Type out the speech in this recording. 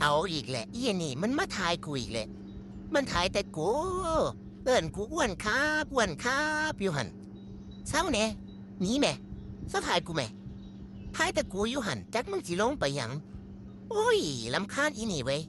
ເອົາອີກແຫຼະ ອີ່ນີ້ມັນມາຖ່າຍກູອີກແຫຼະ ມັນຖ່າຍແຕ່ກູ ເອີ້ນກູອ້ວນຄັບ ອ້ວນຄັບຢູ່ຫັ້ນ. ເຊົາແດ່ ໜີແມ້ ເຊົາຖ່າຍກູແມ້ ຖ່າຍແຕ່ກູຢູ່ຫັ້ນ ຈັກມຶງຊິລົງໄປຫຍັງ. ໂອ້ຍ ລຳຄານອີ່ນີ້ເວີຍ.